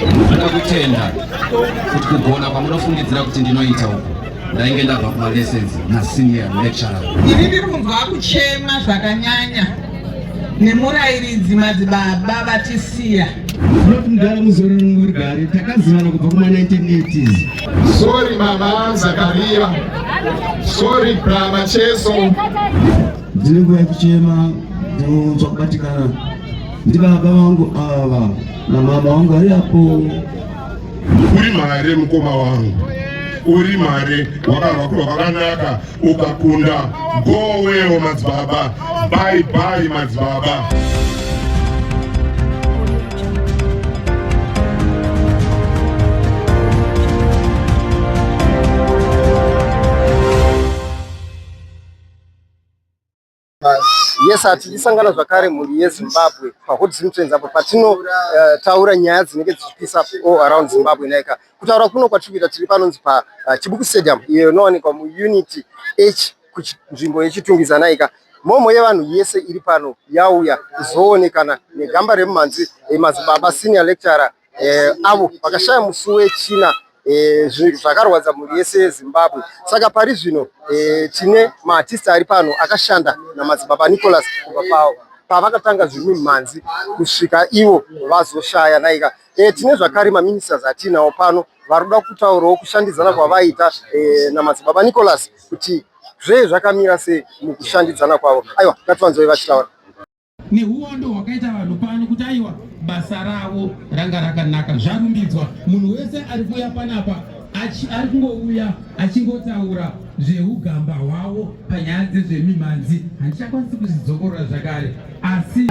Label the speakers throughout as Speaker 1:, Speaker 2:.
Speaker 1: Ndoda kutenda kuti kugona kwamunofungidzira kuti ndinoita uku ndainge ndabva kumalessons nasenior lecturer.
Speaker 2: Ini ndiri kunzwa kuchema zvakanyanya nemurairidzi madzibaba vatisiya.
Speaker 3: Tinoti mudhara muzororo murugare, takazivana kubva kuma 1980s.
Speaker 4: Sorry mama Zakaria. Sorry bra Macheso.
Speaker 3: Ndine nguva yekuchema, ndinonzwa kubatikana. Ndibaba vangu ava namama vangu vari apo.
Speaker 4: Uri mhare mukoma wangu, uri mhare, wakarwa kurwa kwakanaka ukakunda. Go well madzibaba, bye bye madzibaba.
Speaker 5: Yes, tichisangana zvakare mhuri yeZimbabwe paHot Zim Trends apo patinotaura nyaya dzinenge dzichipisa all around Zimbabwe. Naika kutaura kuno kwatiri kuita tiri panonzi paChibuku Stadium iyo inowanikwa muUnit H kunzvimbo yeChitungwiza. Naika mhomho yevanhu yese iri pano yauya kuzoonekana negamba remumhanzi madzibaba senior lecturer avo vakashaya musi weChina, zvinhu zvakarwadza mhuri yese yeZimbabwe. Saka pari zvino tine maartist ari pano akashanda namadzibaba Nicholas kubva pavakatanga zvemimhanzi kusvika ivo vazoshaya. Naika tine zvakare maministers atinawo pano vari kuda kutaurawo kushandidzana kwavaita namadzibaba Nicholas, kuti zvee zvakamira sei mukushandidzana kwavo. Aiwa, ngativanzwei vachitaura.
Speaker 6: Neuwando hwakaita vanhu pano kuti aiwa, basa ravo ranga rakanaka, zvarumbidzwa. Munhu wese ari kuuya panapa ari kungouya achingotaura zveugamba hwavo panyaya dzezvemimhanzi. Handichakwanisi kuzvidzokorora zvakare, asi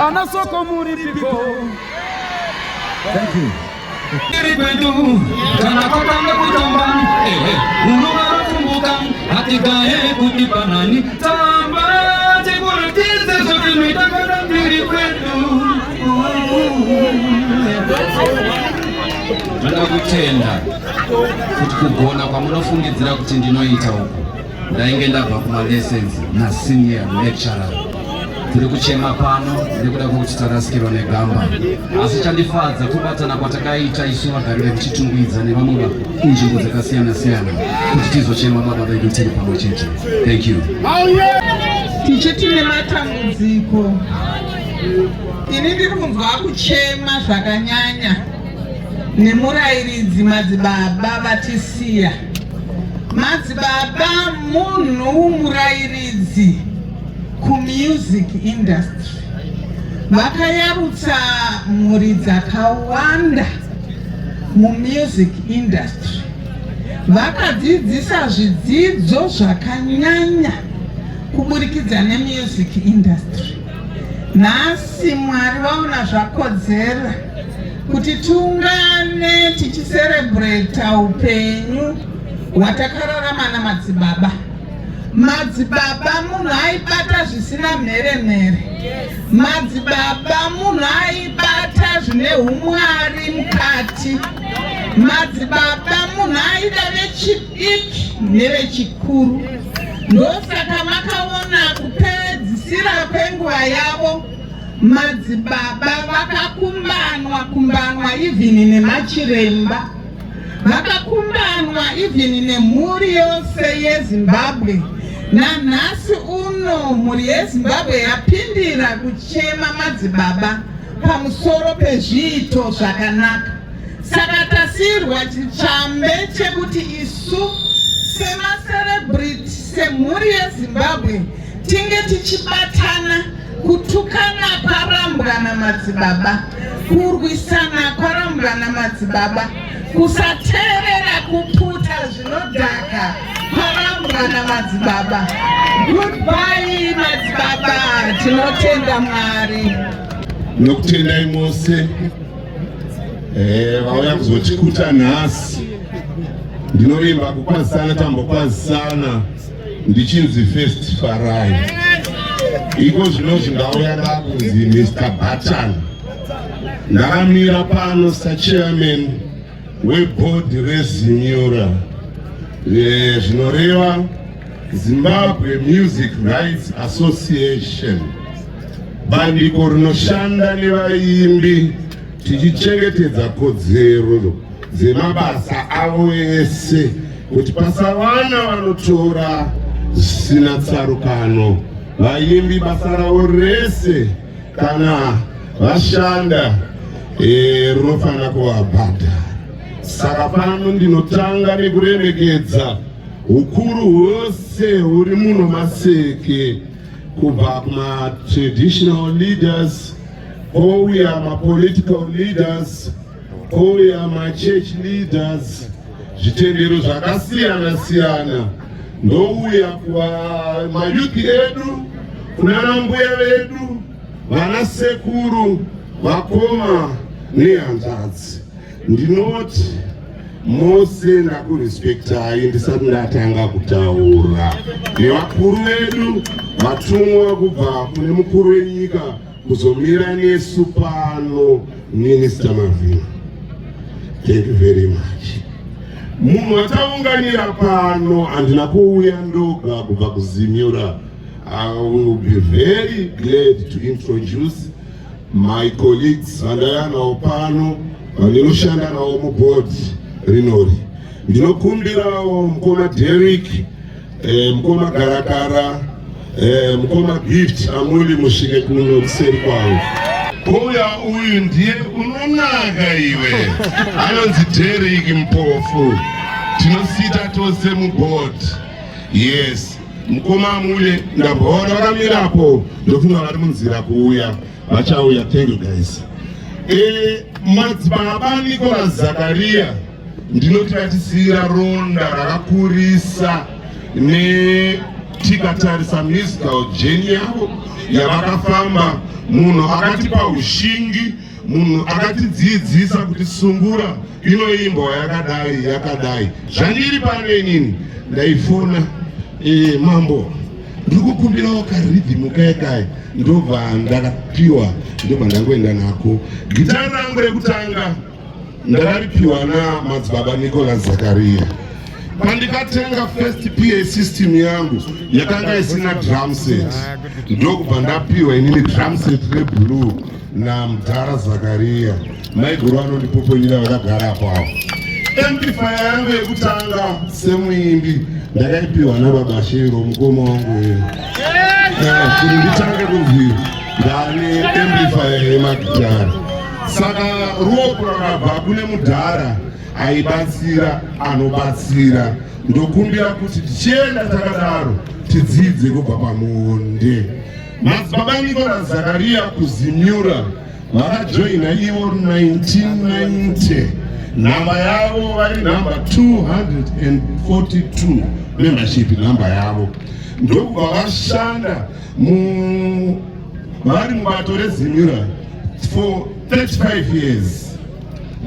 Speaker 7: Ana Soko muripiko?
Speaker 1: Thank you. Iri kwedu kana kwatanga kutamba, ehe, unovatumbuka hatigaye kuti panani tamba tikuratidze zvatinoita kana mbiri kwedu. Ndoda kutenda kuti kugona kwamunofungidzira kuti ndinoita uku, ndainge ndabva kumalessons nasenior lecturer. Tiri kuchema pano nekuda kwekuti tarasikirwa negamba, asi chandifadza kubatana kwatakaita isu vagari vekuChitungwiza nevamwe kunzvimbo dzakasiyana siyana kuti tizochema baba vedu tiri pamwe chete. Thank you.
Speaker 2: Tichiti nematambudziko, ini ndiri kunzwa kuchema zvakanyanya nemurayiridzi madzibaba vatisiya. Madzibaba munhu murayiridzi kumusic industry, vakayarutsa mhuri dzakawanda mumusic industry, vakadzidzisa zvidzidzo zvakanyanya kuburikidza nemusic industry. Nhasi Mwari vaona zvakodzera kuti tiungane tichiserebreta upenyu hwatakararama namadzibaba. Madzibaba munhu aibata zvisina mheremhere. Madzibaba munhu aibata zvine umwari mukati. Madzibaba munhu aida vechidiki nevechikuru. Ndosaka makaona kupedzisira kwenguva yavo, madzibaba vakakumbanwa kumbanwa even nemachiremba, vakakumbanwa even nemhuri yose yeZimbabwe. Nanhasi uno mhuri yeZimbabwe yapindira kuchema madzibaba pamusoro pezviito zvakanaka. Saka tasiyirwa chitsvambe chekuti isu semacelebrity, semhuri yeZimbabwe, tinge tichibatana. Kutukana kwarambwa namadzibaba, kurwisana kwarambwa namadzibaba, kusateerera, kuputa zvinodhaka kwarambwa namadzibaba. Goodbye madzibaba, tinotenda Mwari.
Speaker 4: Nokutendai mose vauya kuzotikuta nhasi. Ndinovimba kukwazisana tambokwazisana ndichinzi First Farai. Iko zvino zvingauya ndakunzi Mr Button. Ndakamira pano sachairman webhodhi reZIMURA, zvinoreva Zimbabwe Music Rights Association, bandiko rinoshanda nevaimbi tichichengetedza kodzero dzemabasa avo ese kuti pasavana vanotora zvisina tsarukano. Vaimbi basa ravo rese kana vashanda rinofanira kuvabhadhara. Saka pano ndinotanga nekuremekedza ukuru hwose huri muno Maseke, kubva kumatraditional leaders, kouya mapolitical leaders, kouya machurch leaders, zvitendero zvakasiyana siyana, ndouya kuva mayouth edu, kunana mbuya vedu, vana sekuru, vakoma nehanzvadzi. Ndinoti mose ndakurespektai ndisati ndatanga kutaura, nevakuru vedu vatumwa kubva kune mukuru wenyika kuzomira nesu pano, Minister Mavhina. Thank you very much. Munhu wataunganira pano, handina kuuya ndoga kubva kuZIMURA. I will be very glad to introduce my colleagues vandaya navo pano, vandinoshanda navo mubhodhi rinori. Ndinokumbirawo mukoma Derek, mukoma Garakara, mukoma Gift Amuli, musvike kuno kuseri kwangu. Kouya uyu ndiye unonaka iwe, anonzi Derek Mpofu, tinosita tose mubhodhi. Yes, mukoma Amule ndamboona vakamirapo, ndofunga vari munzira kuuya, vachauya. Thank you guys. Madzibaba Nicholas Zakaria, ndinoti vatisiyira ronda rakakurisa netikatarisa musical journey yavo yavakafamba. Munhu akatipa ushingi, munhu akatidzidzisa kuti sungura inoimbwa yakadai yakadai. Zvandiri pano inini ndaifona mambo, ndiri kukumbirawo karhythm kaya kaya, ndobva ndakapiwa, ndobva ndangoenda nako. Gitari rangu rekutanga ndakaripiwa namadzibaba Nicholas Zakaria. Pandikatenga first PA system yangu yakanga isina drum set, ndokubva ndapiwa inini drum set reblue namudhara Zakaria. Maiguru anondipoponyera vakagara apo avo. Amplifier yangu yekutanga semuimbi ndakaipiwa nababa Shero, mukoma wangu uyo, kuti nditange kunzi ndane amplifier yemagitari. Saka ruoko rwakabva kune mudhara aibatsira anobatsira. Ndokumbira kuti tichienda takadaro, tidzidze kubva pamuonde. Madzibaba Nicholas Zakaria kuZimura vakajoina ivo 1990, nhamba yavo vari nhamba 242, membership nhamba yavo. Ndokubva vashanda vari mubato reZimura for 35 years.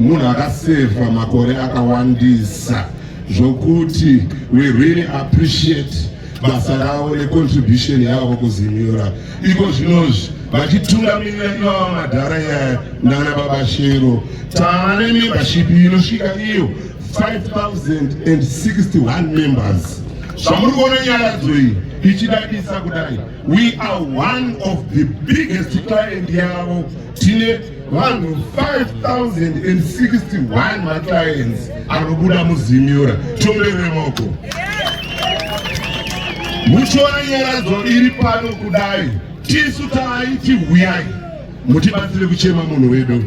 Speaker 4: Munhu akasevha makore akawandisa zvokuti we really appreciate basa ravo necontribution yavo kuZimura. Iko zvinozvi vachitungamirira ivava madhara iyaya nana baba Shero, taane membership inosvika iyo 5061 members. Zvamuri kuona nyaradzo iyi ichidadisa kudai, we are one of the biggest client yavo. Tine vanhu 5061 maclients anobuda muZimura. Tombere moko. Muchiona nyaradzo iri pano kudai, tisu taiti huyai mutibatsire kuchema munhu wedu.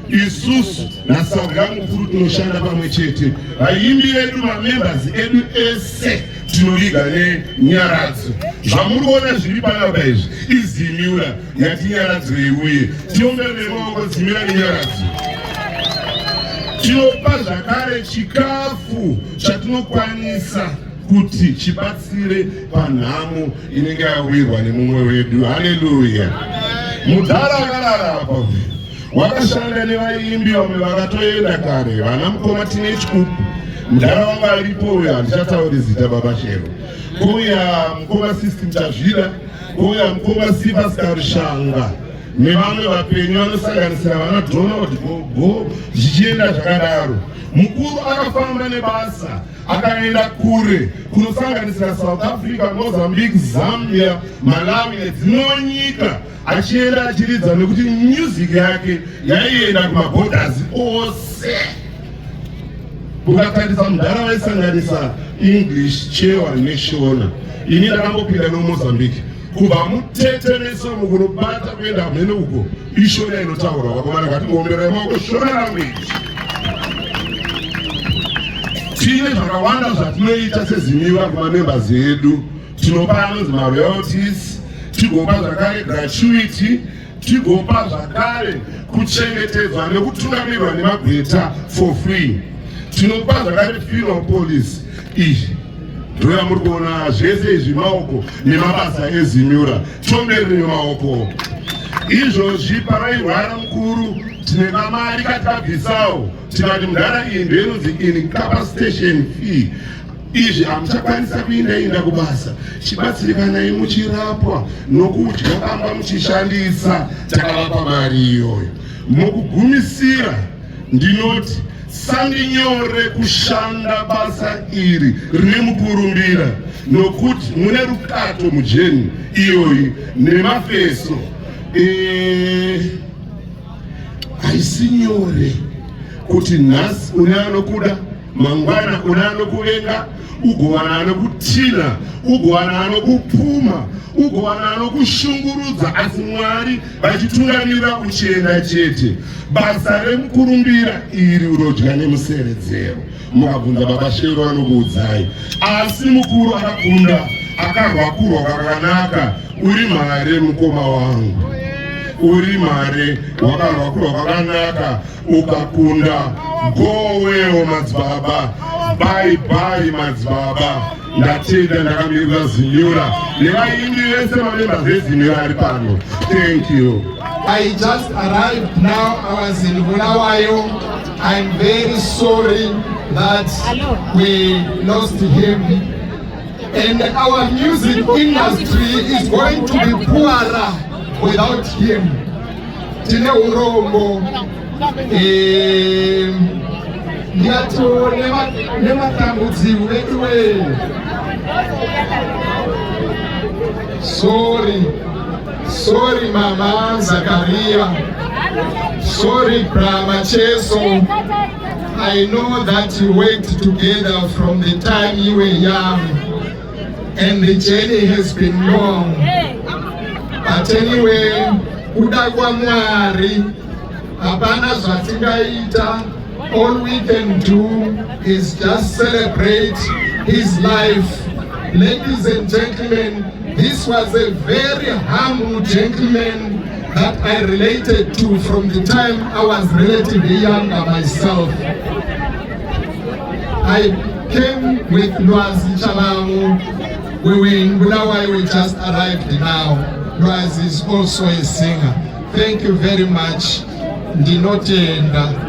Speaker 4: Isusu nasaga mukuru tinoshanda pamwe chete. Vaimbi vedu, mamembers edu ese tinoviga nenyaradzo. Zvamuri kuona zviri panapa izvi iZimura yati nyaradzo iuye. Tiombere nemaoko Zimura nenyaradzo. Tinopa zvakare chikafu chatinokwanisa kuti chibatsire panhamo inenge yawirwa nemumwe wedu. Haleluya! Mudhara akarara apa wakashanda nevaimbi vamwe vakatoenda kare, vana mukoma tine chikupu. Mudhara wanga aripo uyo, handichatauri zita, baba Shero, kouya mukoma System Chazvida, kouya mukoma Sivas Karushanga nevamwe vapenyu vanosanganisira vana Donald Gogo, zvichienda zvakadaro. Mukuru akafamba nebasa, akaenda kure kunosanganisira South Africa, Mozambique, Zambia, Malawi nedzimwewo nyika, achienda achiridza nekuti music yake yaienda kumaborders ose. Ukatarisa mudhara vaisanganisa English, Chewa neShona. Ini ndakambopinda noMozambique, kubva mutetereso mukunobata kuenda mhene uko, iShona inotaurwa. Vakomana, ngatimboomberai maoko Shona language. Tine zvakawanda zvatinoita seZimura kumamembers edu. Tinopa anonzi maroyalties, tigopa zvakare gratuity, tigopa zvakare kuchengetedzwa nekutungamirirwa nemagweta for free. Tinopa zvakare funeral policy. Izvi ndoyamuri kuona zvese izvi maoko nemabasa eZimura. Tomberi nemaoko. Izvozvi parairwara mukuru, tine kamari katikabvisawo, tikati mudhara, iyi ndoinonzi incapacitation fee. Izvi hamuchakwanisa kuindainda kubasa, chibatsirikanai muchirapwa nokudya pamba muchishandisa. Takavapa mari iyoyo. Mukugumisira ndinoti sandinyore kushanda basa iri rine mukurumbira, nokuti mune rukato mujeni iyoyi nemafeso. Haisi nyore kuti nhasi une anokuda, mangwana une anokuvenga, ugowana anokutina, ugowana anokupfuma, ugowana anokushungurudza, asi Mwari vachitungamira uchienda chete. Basa remukurumbira iri unodya nemuseredzero. Mukabvunza baba Shero vanokuudzai. Asi mukuru akakunda, akarwa kurwa kwakanaka. Uri mhare mukoma wangu, uri mhare, wakarwa kurwa kwakanaka ukakunda. Gowewo madzibaba. Bye bye madzibaba. Ndatenda ndakamirira Zimura nevaimbi vese, mamembers eZimura ari pano. Thank you.
Speaker 7: I just arrived now. I was in Bulawayo. I'm very sorry that we lost him. And our music industry is going to be poorer without him. Tine urombo. Ndingato nematambudziko veduwe. Sorry. Sorry, Mama Zakaria. Sorry, Brahma Cheso. I know that you worked together from the time you were young, and the journey has been long. But anyway, kuda kwaMwari, hapana zvatingaita. All we can do is just celebrate his life. Ladies and gentlemen, this was a very humble gentleman that I related to from the time I was relatively younger myself. I came with Lwazi Chabangu. We were in Bulawayo, we just arrived now. Lwazi is also a singer. Thank you very much. Ndinotenda.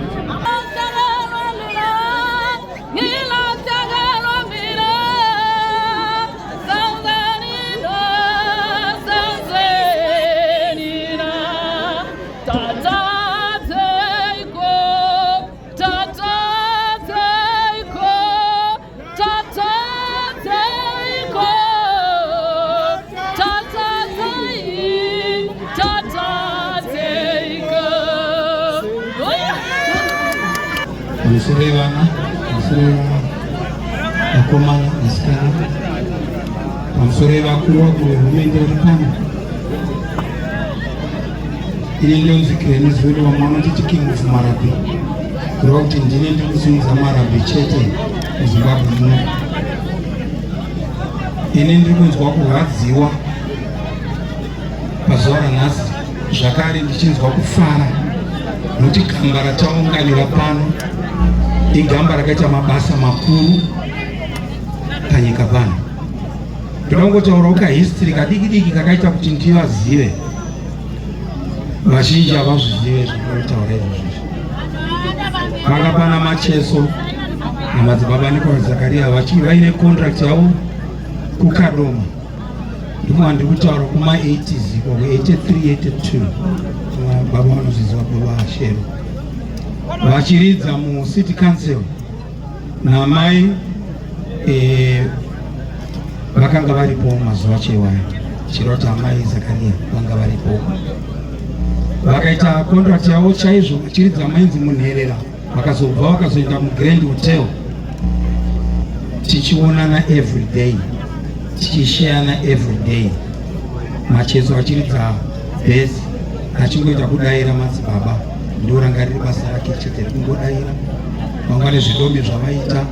Speaker 8: Pamusoro vana, pamusoro vakomana, vasikana, pamusoro vakuru vakuru vehurumende vari pano. Ini ndonzi Kireni Zulu, vamwe vanotiti King of Marabi, kureva kuti ndini ndiri kusimudza Marabi chete muZimbabwe muno. Ini ndiri kunzwa kurwadziwa pazuva ranhasi, zvakare ndichinzwa kufara nokuti gamba rataunganira pano igamba rakaita mabasa makuru panyika pano. Ndoda kungotaurawo kahistory kadiki diki kakaita kuti ndivazive. Vazhinji havazvizive zvinotaura izvozvo. Panga pana Macheso namadzibaba Nicolas Zakaria vaine contract yavo kuKadoma. Ndimo vandiri kutaura kuma-80s ikoko, 83, 82. Baba vanozviziva, baba Shero, vachiridza mucity council namai vakanga varipo mazuva chewaya, chireva kuti amai Zakaria vanga varipo. Vakaita contract yavo chaizvo vachiridza mainzi munherera. Vakazobva vakazoenda muGrand Hotel, tichionana every day, tichisheyana every day. Macheso achiridza bass, achingoita kudayira madzibaba, ndo ranga riri basa rake chete rekungodayira. Vanga nezvidombi zvavaita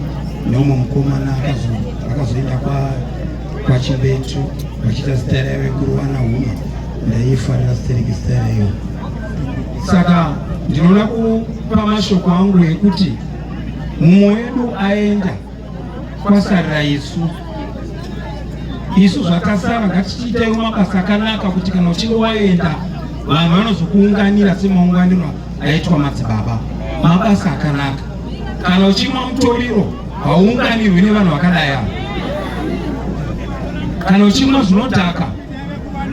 Speaker 8: neumwe mukomana akazoenda kwaChimbetu vachiita zita raive kurovana huma. Ndaifarira stereki zita raiyo. Saka ndinoda kupa mashoko angu ekuti mumwe wedu aenda, kwasarira isu. Isu zvatasara, ngatichiitaiwo mabasa akanaka kuti kana uchinge waenda, vanhu vanozokuunganira semaunganiro aitwa madzibaba. Mabasa akanaka. Kana uchimwa mutoriro, hauunganirwi nevanhu vakadai ava. Kana uchimwa zvinodhaka,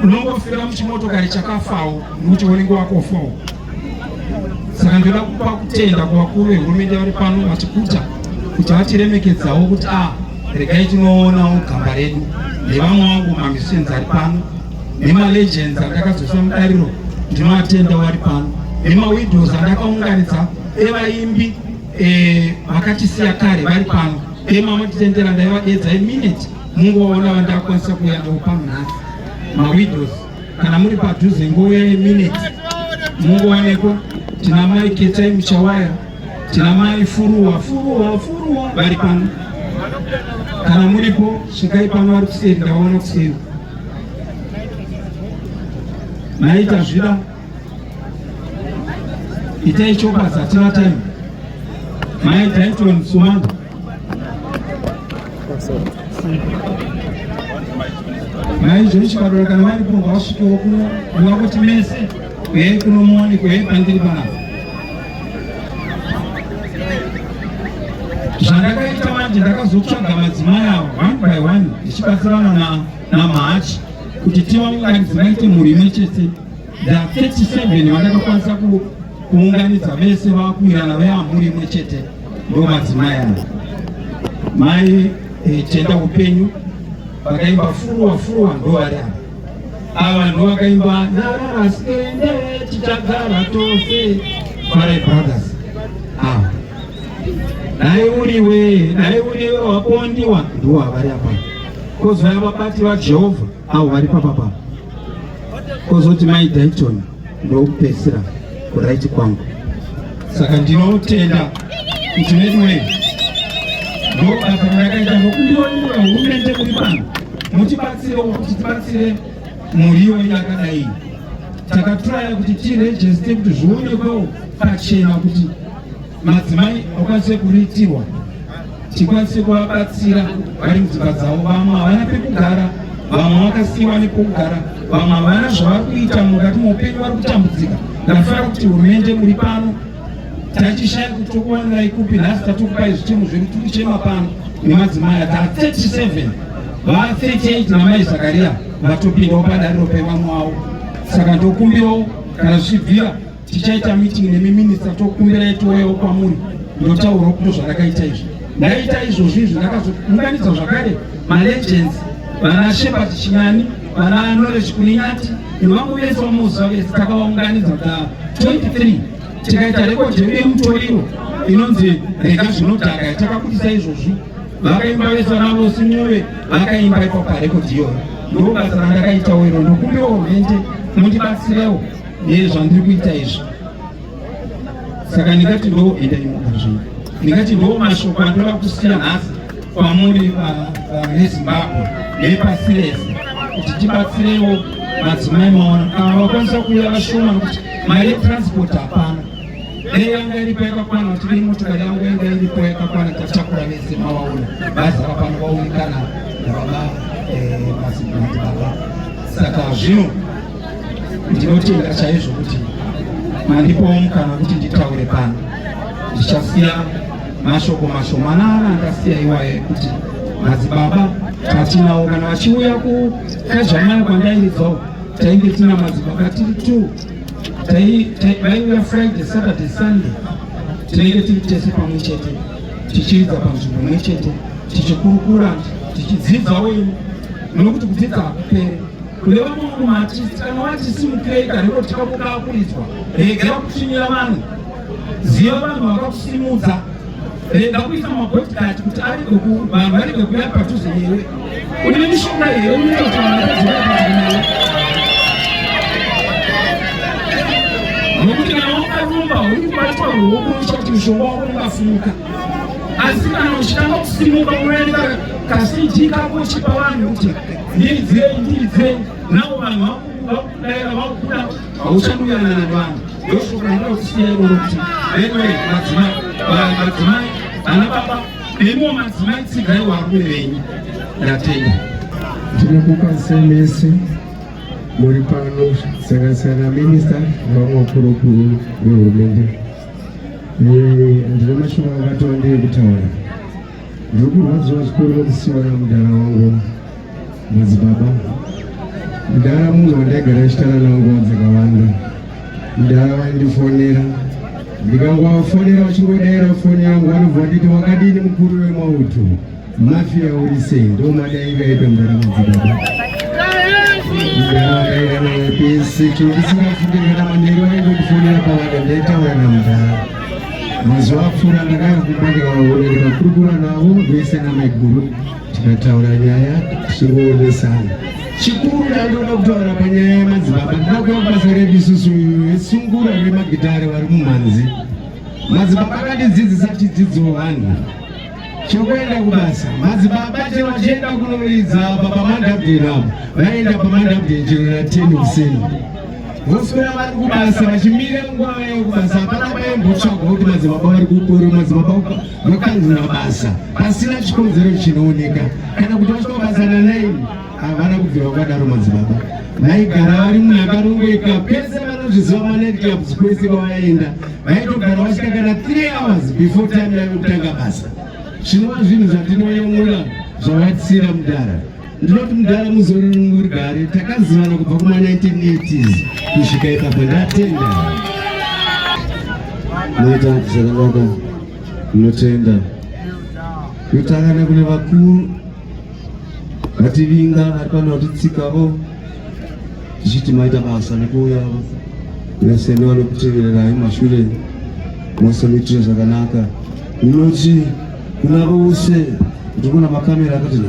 Speaker 8: unongofira muchimotokari chakafawo, nekuti unenge wakofawo. Saka ndoda kupa kutenda kuvakuru vehurumende vari pano vachikuta kuti vatiremekedzawo kuti a regai tinoonawo gamba redu, nevamwe vangu mamusicians ari pano, nemalegends andakadzosa mudariro, ndinoatenda vari pano, nemawidows andakaunganidza evaimbi vakatisiya kare vari pano. Emamatitendera ndaivadedza eminute mungovaona vandakwanisa kuuya navo pano nhasi. Mawidows, kana muri padhuze, nguva yeminute mungowanekwa. Tina mai Ketai Muchawaya, tina mai Furuwa, Furuwa, Furuwa vari pano. Kana muripo, svikai pano. Vari kuseri, ndaona kuseri. Naita zvida itai chopas, hatina time. Mai Daiton Sumanda, mai Joichi Badora, kana varipo ngavasvikewo kuno. Ndingakuti mese.
Speaker 6: Uyai kuno muonekwe, uyai pandiri panapa. Zvandakaita manje, ndakazotsvaga madzimai avo one by one ndichibatsirana naMahachi kuti tivaunganidze vaite mhuri imwe chete. Da 37 vandakakwanisa kuunganidza vese vakuwirana vaya mhuri imwe chete, ndo madzimai avo. Mai Tenda Upenyu vakaimba furuwa furuwa, ndo vari ava. Ava ndo vakaimba nararaskende tichagara tose, Farai Brothers ava. Dai uriwe, dai uriwe wapondiwa, ndo vari apa. Kozouya vabati vaJehovha avo vari papapa. Kozoti Mai Dayton ndokupedzisira kuraiti kwangu. Saka ndinotenda kuti veduwe ndo basa randakaita, nokundiwanira hurumende muri pano mutibatsirewo kuti tibatsire mhuri iyoyi yakadai. Takatraya kuti tirejeste kuti zvionekwewo pachena kuti madzimai akwanise kuriitirwa, tikwanise kuvabatsira vari mudzimba dzavo. Vamwe havana pekugara, vamwe vakasiyiwa nepekugara, vamwe havana zvavari kuita mukati meupenyu, vari kutambudzika. Ndafara kuti hurumende muri pano. Tachishaya kuti tokuwanirai kupi, nhasi tatokupai zvichemo zvedu. Tiri kuchema pano nemadzimai ata 37, va 38 namai Zakaria vatopindawo padariro pevamwe avo. Saka ndokumbirawo kana zvichibvira tichaita meeting nemi minista, tokumbirai touyawo kwamuri, ndotaurawo kuto zvandakaita izvi. Ndaita izvozvo izvi, ndakazounganidza zvakare malegends, vana Shepard Chinyani, vana Knowledge Kuninyati nevamwe vese vamuziva vese. Takavaunganidza ta 23 tikaita rekodhi yedu yemutoriro inonzi Rega Zvinodhaka, yatakabudisa izvozvi. Vakaimba vese, vana Vosinyove vakaimba ipapo parekodhi iyoyo. Ndo basa randakaitawo iro. Ndokumbirawo hurumende mundibatsirewo nezvandiri kuita izvi. Saka ndingati ndo enda imoga zvinhu, ndingati ndo mashoko andoda kusiya nhasi kwamuri veZimbabwe nepasi rese, kuti tibatsirewo madzimai. Maona ava vakwanisa kuuya vashoma nokuti mari yetransport hapana. Dei yanga iripo yakakwana, kuti dei motokari yangu yanga iripo yakakwana, tatakura vese mavaona vazara pano vaonekana nababa madzibaba. Saka zvino ndinotenda chaizvo kuti mandipawo mukana kuti nditaure pano. Ndichasiya mashoko mashomanana andasiya iwayo ekuti madzibaba tatinawo. Kana vachiuya kukazvamaya kwandairidzawo, tainge tina madzibaba tiri two. Vaiuya Friday, Saturday, Sunday, tinenge tiri tese pamwe chete tichiridza panzvimbo imwe chete, tichikurukura, tichidzidzawo imi, nokuti kudzidza hakuperi. Kune vamwe mumaartist, kana wati simukirei karekodi kako kaakuridzwa, regera kutsvinyira vanhu, ziva vanhu vakakusimudza. Rega kuisa mabodyguard kuti arege vanhu varege kuuya padhuze newe. Une mishonga here unoita kuti vanhu vatadzi kuuya padhuze newe? Nokuti kana wakarumba uri kubatwa ruoko, unoita kuti mushonga wako ungafumuka. Asi kana uchitanga kusimuka, unoenda kaCD kako uchipa vanhu kuti ndiridzei, ndiridzei, navo vanhu vakudaira, vakuda, hauchandoyanana nevanhu. Ndoshoko randinoda kusiya iroro, kuti anyway, madzimai, vana baba, nemiwo madzimai, tsigai varume venyu. Ndatenda.
Speaker 7: Tinokukwazisai mese muri pano, sanganisira minista nevamwe vakurukuru vehurumende. Handina mashoko akati wandei kutaura. Ndiri kurwadziwa zvikuru nekusiyiwa namudhara wangu madzibaba. Mudhara munhu wandaigara achitara nawo nguva dzakawanda. Mudhara vaindifonera, ndikangovafonera vachingodaira foni yangu vanobva vanditi, "Wakadini mukuru wemauto mafia, uri sei?" Ndo madaira aita mudhara madzibaba. Mudhara wandaira naye pese, chero ndisingafungi kana manheru vaingondifonera pavada, ndaitaura namudhara. Mazuva apfuura ndakauya kumba ndikavaona, ndikakurukura navo vese namaiguru, tikataura nyaya tichingoonesana. Chikuru ndandoda kutaura panyaya yamadzibaba, ndinoda kuya kubasa redu isusu vesungura vemagitare vari mumhanzi. Madzibaba akatidzidzisa chidzidzo vanhu chokuenda kubasa. Madzibaba chero vachienda kunoridza apa pamandabdeni apo, vaenda pamandabdeni chero na10 kuseni, voswera vari kubasa vachimira nguva yekubasa. Hapana paimbotsvagwa kuti madzibaba vari kukuru, madzibaba vakanzura basa pasina chikonzero chinooneka, kana kuti vasvika basa na9. Havana kubvira vakadaro. Madzibaba vaigara vari munhu akarongeka pese.
Speaker 3: Vanozviziva manight clubs kwese kwavaienda, vaitogara vasvika kana 3 hours before time yavo kutanga basa, zvinova zvinhu zvatinoyemura zvavatisira mudhara. Ndinoti mudhara muzorurugare, takazivana kubva kuma 1980s kusvika ipapo. Ndatenda. Maita zvakanaka, ndinotenda. Kutanga nekune vakuru vativinga vari pano vatitsikavo, tichiti maita basa nekuuya vese nevanokutevererai mashure mose, muitire zvakanaka. Ndinoti kuna vose, ndikuona makamera akati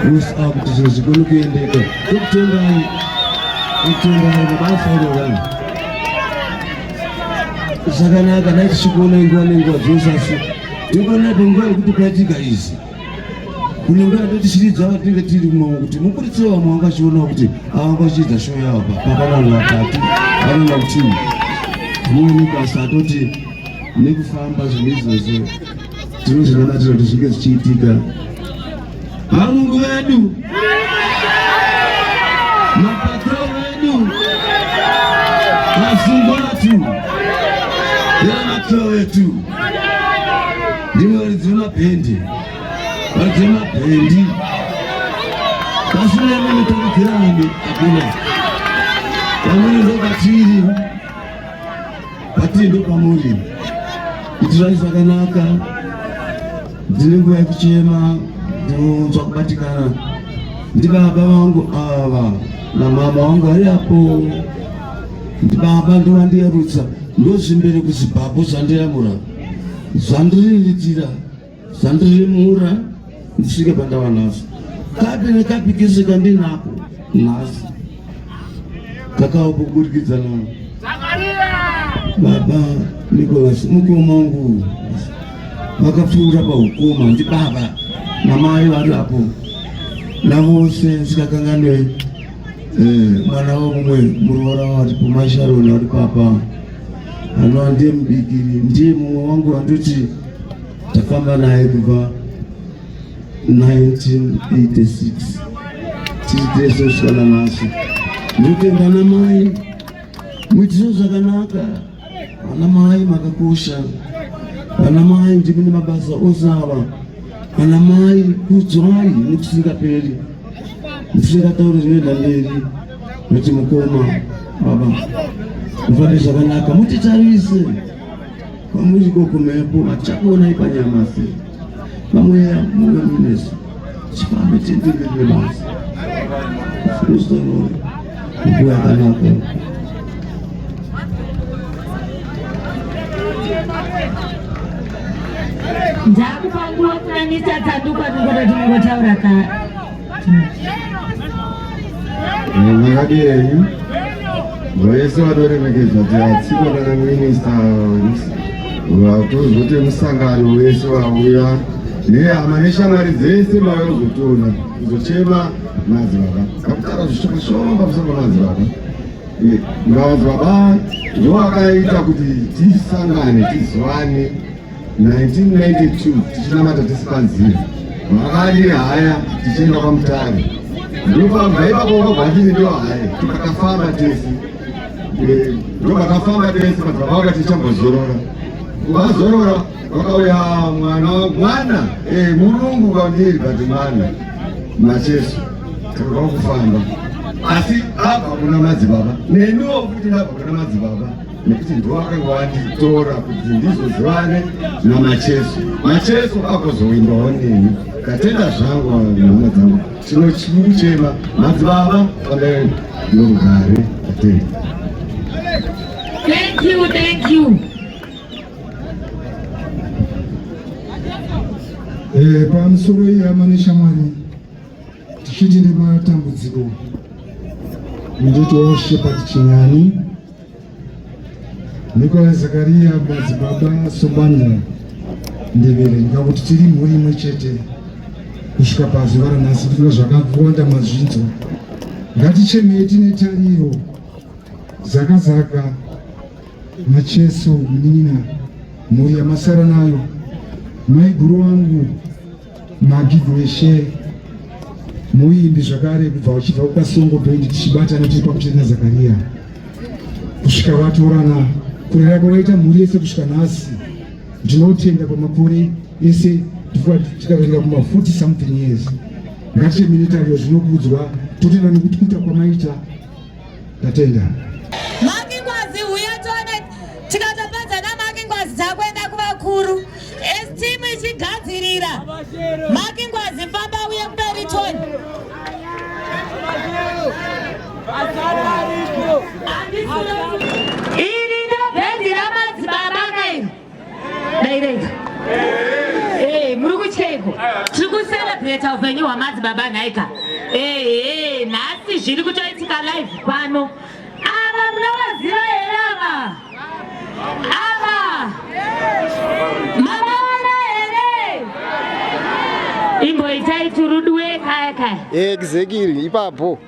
Speaker 3: vose ava kuti zvinhu zvikone kuendeka. Tokutendai, tokutendai mabasa irorani zvakanaka. Dai tichikuonai nguva nenguva dzose, asi tikuonai panguva yekuti kwaitika izvi. Kune nguva yatotishiridza vatinenge tiri kumawo kuti muburitse vamwe vangachionawo kuti ava vangachiridza show yavo papana vanhu vatatu vanoona kuti muoneka, asi atoti nekufamba zvinhu izvozvo tinozvinamatira kuti zvinge zvichiitika. Varungu vedu, mapatro vedu, vasungwatu vematro vetu, ndimwe varidzi vemabhendi, varidzi vemabhendi, pasina imwe mitaridzirani hakuna. Vamweni ndo patiri, patiri ndo pamuri. Itirai zvakanaka. Ndine nguva yekuchema, ndinonzwa kubatikana. Ndibaba vangu ava namama vangu vari apo. Ndibaba ndovandiyarutsa, ndozvimbere kuZimbabwe, zvandiyamura, zvandiriritira, zvandirimura ndisvike pandava nhasi. Kapi nekapi kese kandinako nhasi kakava kuburikidza na baba Nicholas, mukoma wangu vakapfuura paukoma. Ndibaba namai vari apo navose, ndisikakanganwe mwana womumwe muroora waripo, maSharon vari papa, anova ndiye mubikiri, ndiye mumwe wangu wandoti tafamba naye kubva 1986 tiri tese kusvika nanhasi. Ndinotenda namai, muitire zvakanaka. Vana mai makakosha, vana mai ndimi nemabasa ose ava. Vana mai kudzwai nekusingaperi, ndisingatauri zvinoenda mberi. Kuti mukoma, baba, mufambe zvakanaka, mutitarise kwamuri ikoko mhepo hatichakuonai panyama, asi pamweya muve munesu, chifambe tienderere nebasa. Uzorore nguva yakanaka.
Speaker 9: Ndakupa nguva kuna Mr. Tsanduka, tingoda tingotaura ka.
Speaker 10: Makadi yenyu vese vanoremekedza, tiatsikwa nana minista, vatozoti musangano wese vauya nehama neshamwari dzese mauya kuzotiona, kuzochema madzibaba. Kakutaura zvishoma shoma pamusoro pamadzibaba. Madzibaba ndo akaita kuti tisangane, tizivane 1992 tichinamata tisi panzira, vakadi haya tichienda kwaMutare, ndopabva ipapo vakabva tiri ndo haya tikakafamba tese, ndopakafamba tese. Madzibaba vakati tichambozorora, vazorora vakauya mwana, mwana murungu kwandiri, but mwana Macheso, takabva kufamba, asi abva kuna madzibaba, neniwo futi ndabva kuna madzibaba, nekuti ndiwo akanga wanditora kuti ndizozivane naMacheso. Macheso agozoimbawo neni. Ndatenda zvangu, hama dzangu. Tinochema madzibaba, fambai norugare. Ndatenda.
Speaker 9: Thank you, thank you.
Speaker 7: Pamusoro iyi, hama neshamwari, tichiti nematambudziko, nditowo Shepard Chinyani, Nicolas Zakaria, madzibaba Sobanda Ndevere. Ndikakuti tiri mhuri imwe chete kusvika pazuva ranhasi, ndikuda zvakawanda mazvinzwa. Ngatichemei tine tariro. Zakazaka Macheso, munin'ina, mhuri yamasara nayo, maiguru wangu Magi Gweshe, muimbi zvakare kubva uchibva kuKasongo Band, tichibatana tiri pamwe chete naZakaria.
Speaker 11: Kusvika vatorana, kurera kwavaita mhuri yese kusvika nhasi, ndinotenda pamakore ese tikaverenga kuma 40 something years. Ngatichemene tariro zvinokudzwa, totenda nekuti kuita kwamaita. Ndatenda.
Speaker 9: Makingwazi huya tione tikatopedza naMakingwazi takuenda kuvakuru as team ichigadzirira. Makingwazi famba uye kumberi tione. Iri ndobhendi ramadzibaba kairi. Daireiko. Eh, muri kutyeiko? Tiri kucelebrate upenyu hwamadzibaba nhaika. Eh, nhasi zviri kutoitika live pano. Ava munovaziva here ava? Ava. Mamaona here? Imboitai turuduwe kaya kaya.
Speaker 5: Exactly, ipapo.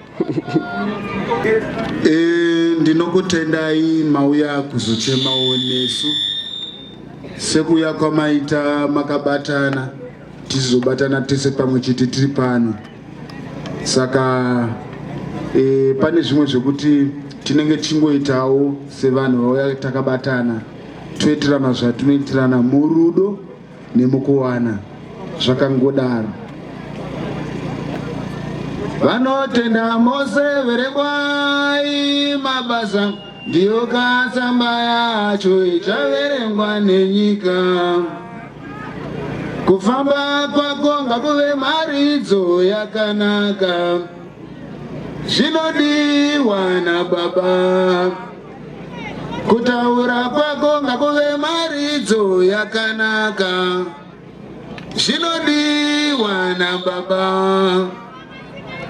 Speaker 12: Eh, ndinokutendai mauya kuzochemawo nesu sekuuya kwamaita makabatana tichizobatana tese pamwe chete tiri pano saka e, pane zvimwe zvekuti tinenge tichingoitawo sevanhu vauya takabatana toitirana zvatinoitirana murudo nemukuwana zvakangodaro. Vanotenda Mose verengwai mabasa ndiyo katsamba yacho ichaverengwa nenyika. Kufamba kwako ngakuve mharidzo yakanaka zvinodiwa nababa. Kutaura kwako ngakuve mharidzo yakanaka zvinodiwa nababa.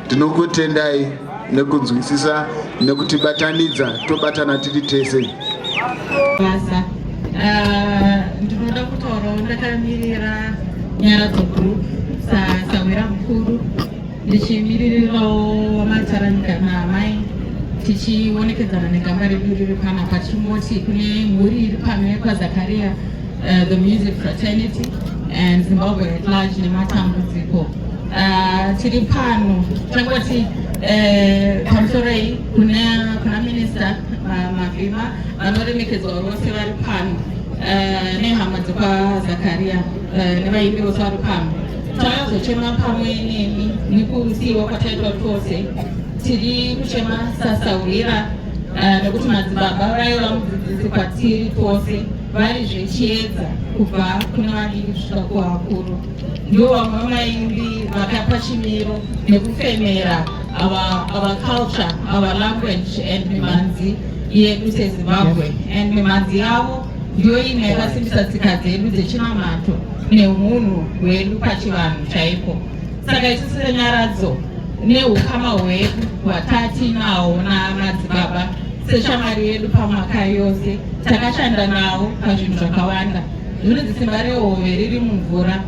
Speaker 12: Tinokutendai nekunzwisisa nekutibatanidza tobatana tiri tese.
Speaker 13: Basa. Ndinoda kutaurawo ndakamirira Nyaradzo Group sasahwira mukuru ndichimiririrawo vaMataranyika naamai tichionekedzana negamba redu riri panapa tichingoti kune mhuri iri pano yekwaZakaria, the music fraternity and Zimbabwe at large nematambudziko. Tiri pano tangoti pamusoroi kuna Minister Mavhima, vanoremekedzwa vose vari pano, nehama dzekwaZakaria, nevaimbi vose vari pano. Takazochema pamwe nemi nekusiyiwa kwataitwa tose. Tiri kuchema sasahwira nekuti madzibaba vaiva mudzidzisi kwatiri tose, vari zvechiedza kubva kune vadiki kusvika kuvakuru. Ndivo vamwe vamaimbi vakapa chimiro nekufemera our culture, our language and mimhanzi yedu seZimbabwe, and mimhanzi yavo ndiyo imwe yakasimbisa tsika dzedu dzechinamato neunhu hwedu pachivanhu chaipo. Saka isu seNyaradzo, neukama hwedu hwatinawo namadzibaba seshamwari yedu pamwaka yose, takashanda nawo pazvinhu zvakawanda. Zvinonzi simba rehove riri mumvura,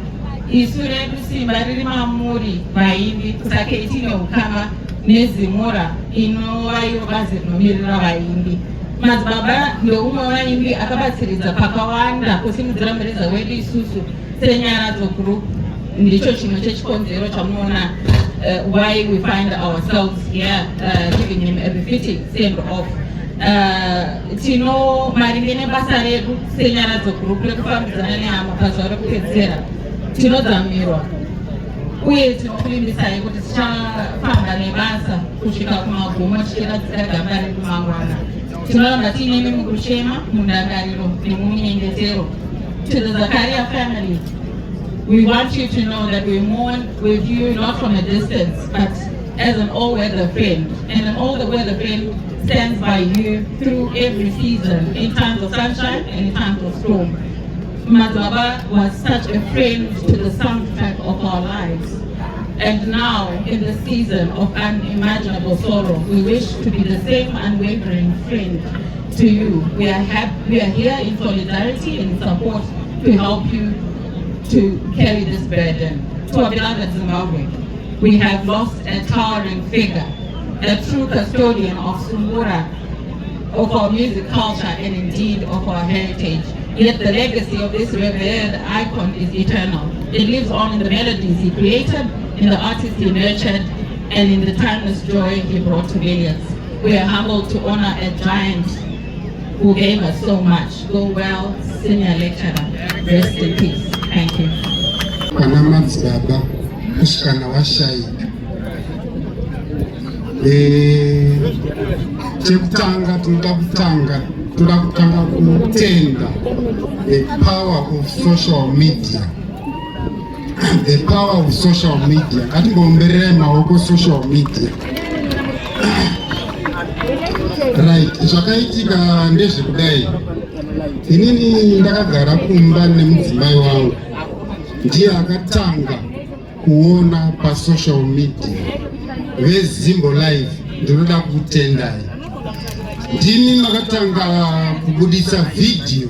Speaker 13: isu redu simba riri mamuri vaimbi. Kusakei tine ukama neZimura, inova iyo bazi rinomirira vaimbi. Madzibaba ndeumwe vaimbi akabatsiridza pakawanda kusimudzira mureza wedu isusu seNyaradzo Group. Ndicho chimwe chechikonzero chamunoona why we find ourselves here giving him a befitting send off. Tino maringe nebasa redu seNyaradzo Group rekufambidzana nehama pazuva rekupedzisira, tinodzamirwa uye tinokuvimbisai kuti tichafamba nebasa kusvika kumagumo, tichiradzika gamba redu mangwana. Tinoramba tiinemi mukuchema, mundangariro nemumunyengetero. To the Zakaria family, we want you to know that we mourn with you not from a distance, but as an all-weather friend. And an all-weather friend stands by you through every season, in times of sunshine and in times of storm. Madzibaba was such a friend to the soundtrack of our lives. And now, in the season of unimaginable sorrow, we wish to be the same unwavering friend to you. We are happy, we are here in solidarity and support to help you to carry this burden. To our beloved Zimbabwe, we have lost a towering figure, a true custodian of Sungura, of our music culture, and indeed of our heritage. Yet the legacy of this revered icon is eternal. It lives on in the melodies he created, in the artists he nurtured, and in the timeless joy he brought to millions. We are humbled to honor a giant who gave us so much. Go well, senior lecturer. Rest in peace. Thank you.
Speaker 7: Pana madzibaba kusvikana washaika. Chekutanga tinoda kutanga toda kutanga kutenda the power of social media, the power of social media. Ngatimboombererai maoko social media. Right, zvakaitika ndezvekudai. Inini ndakagara kumba nemudzimai wangu, ndiye akatanga kuona pasocial media. VeZimbo Live, ndinoda kukutendai, ndimi makatanga kubudisa vhidhiyo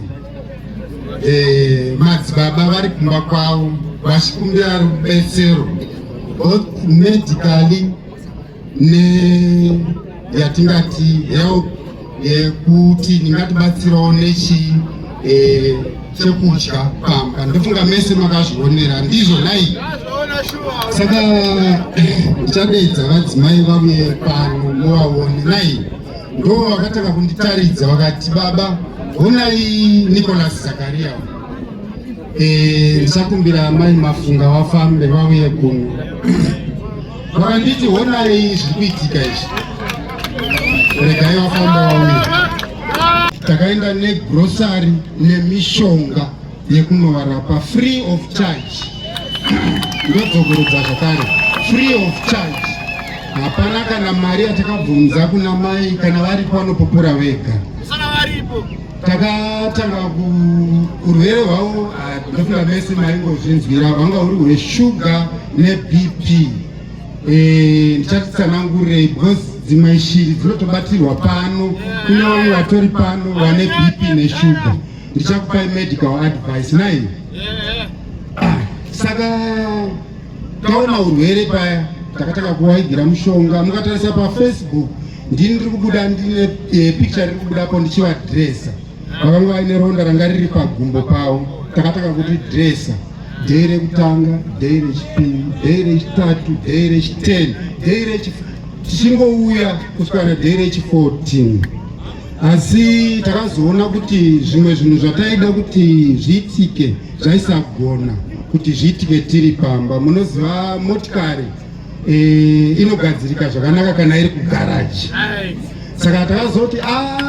Speaker 7: madzibaba vari kumba kwavo vachikumbira rubetsero, both medically neyatingati help yekuti ndingatibatsirawo nechi chekudya pamba. Ndofunga mese makazvionera, ndizvo nai? Saka ndichadeedza vadzimai vauye pano muvaone nai. Ndo vakatanga kunditaridza, vakati, "Baba, honai Nicholas Zakaria." Ndichakumbira mai Mafunga vafambe vauye kuno. Vakanditi, "Honai zviri kuitika izvi." Regai vafamba vauye. Takaenda negrosari nemishonga yekunovarapa free of charge. Ndodzokorodza zvakare, free of charge. Hapana kana mari yatakabvunza kuna mai. Kana varipo vanopupura vega. Takatanga urwere hwavo, ndofunga mese maingozvinzwira, hwanga huri hweshuga neBP. Ndichatitsanangurei because dzimwe shiri dzinotobatirwa pano. Kune vamwe vatori pano vane BP neshuga. Ndichakupai medical advice nai. Saka taona urwere paya, takatanga kuwaigira mushonga. Mukatarisa paFacebook, ndini ndiri kubuda, ndine picture riri kubudapo ndichivadresa. Vakanga vaine ronda ranga riri pagumbo pavo. Takatanga kuti dresa day rekutanga, day rechipiri, day rechitatu, day rechi10, day rechi, tichingouya kusvika naday rechi14. Asi takazoona kuti zvimwe zvinhu zvataida kuti zviitike zvaisagona kuti zviitike tiri pamba. Munoziva motikari inogadzirika zvakanaka kana iri kugaraji. Saka takazoti a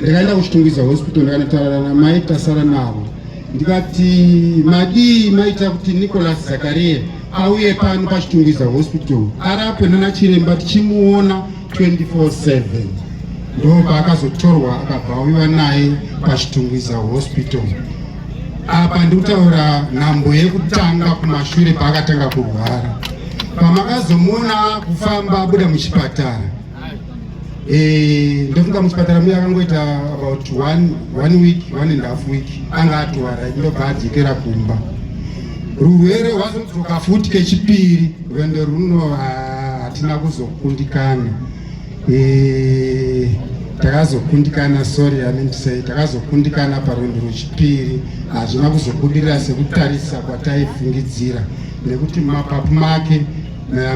Speaker 7: ndikaenda kuChitungwiza Hospital, ndikanotaura namai Tasara navo, ndikati, "Madii maita kuti Nicholas Zakaria auye pano paChitungwiza Hospital arapwe nana chiremba tichimuona 24/7?" Ndo paakazotorwa, akabva auyiwa naye paChitungwiza Hospital. Apa ndikutaura nhambo yekutanga kumashure paakatanga kurwara. Pamakazomuona kufamba abuda muchipatara, ndofunga muchipatara muye akangoita about one week, one and half week, anga atowara, ndobva adzokera kumba. Rurwere rwazodzoka futi kechipiri. Rwendo runo hatina kuzokundikana. Takazokundikana, sorry, I mean to say takazokundikana parwendo rwechipiri. Hazvina kuzobudirira sekutarisa kwataifungidzira, nekuti mumapapu make,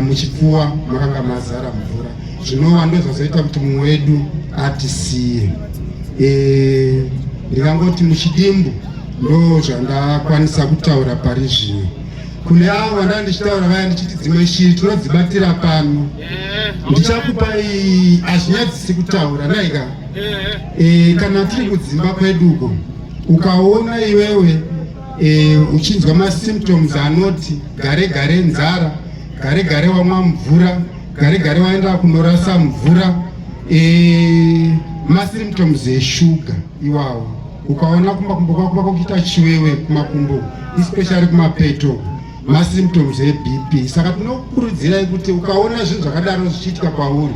Speaker 7: muchipfuwa makanga mazara mvura, zvinova ndo zvazoita kuti mumwe wedu atisiye. Ndingangoti muchidimbu ndo zvandakwanisa kutaura pari zvino. Kune avo vandanga ndichitaura vaya, ndichiti dzimwe shiri tinodzibatira pano, ndichakupai. Hazvinyadzisi kutaura naika. Kana tiri kudzimba kweduko, ukaona iwewe uchinzwa masymptoms anoti gare gare nzara, gare gare wamwa mvura, gare gare waenda kunorasa mvura, masymptoms eshuga iwawo. Ukaona kumakumbo kwako kwakuita chiwewe kumakumbo, especially kumapeto, masymptoms eBP. Saka tinokurudzirai kuti ukaona zvinhu zvakadaro zvichiitika kwauri,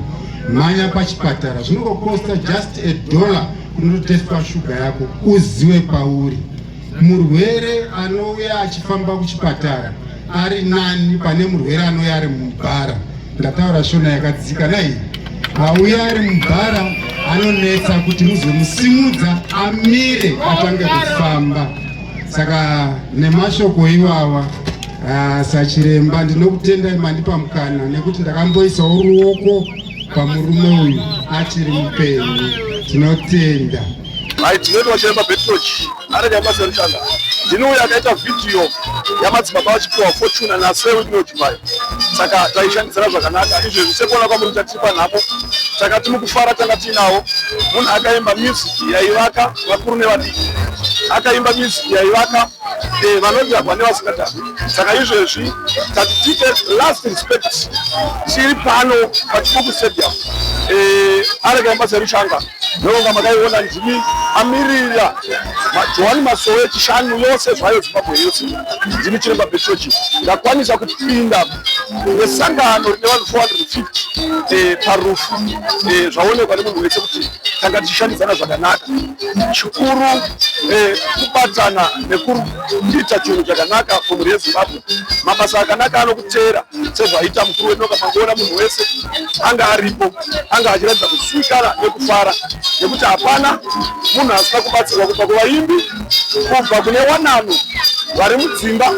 Speaker 7: mhanya pachipatara. Zvinongokosta just $1 kunototestwa shuga yako uzive pauri. Murwere anouya achifamba kuchipatara ari nani pane murwere anouya ari mubhara. Ndataura shona yakadzika nai? Auya ari mubhara anonetsa kuti muzomusimudza amire atange kufamba. Saka nemashoko iwawa, sachiremba ndinokutendai mandipa mukana, nekuti ndakamboisawo ruoko pamurume uyu achiri mupenyu. Tinotenda.
Speaker 14: Right, tinoitwa chiremba Betroch arega basa rishanda. Ndini uyo akaita vhidhiyo yamadzibaba vachipiwa Fortuna naSir Wicknell Chivayo. Saka taishandidzana zvakanaka. Izvezvi sekuona kwamuri kuti tiri panhamo, takati mukufara tanga tiinawo munhu akaimba music yaivaka vakuru nevadiki, akaimba music yaivaka vanodhakwa nevasingadhakwi. Saka izvezvi tati tiite last respect tiri pano paChibuku Stadium. Arega basa rishanga. Ndonga makaiona ndimi amirira Johani Masowe Chishanu yose zvayo Zimbabwe yose ndimi chiremba Betrochi ndakwanisa kupinda nesangano rine vanhu 450 parufu zvaonekwa nemunhu wese kuti tanga tichishandidzana zvakanaka. Chikuru kubatana nekuita chinhu chakanaka kumhuri yeZimbabwe. Mabasa akanaka anokuteera sezvaita mukuru wedu kamangoona munhu wese anga aripo anga achiratidza kuswikana nekufara nekuti hapana munhu asina kubatsirwa kubva kuvaimbi, kubva kune wanano vari mudzimba.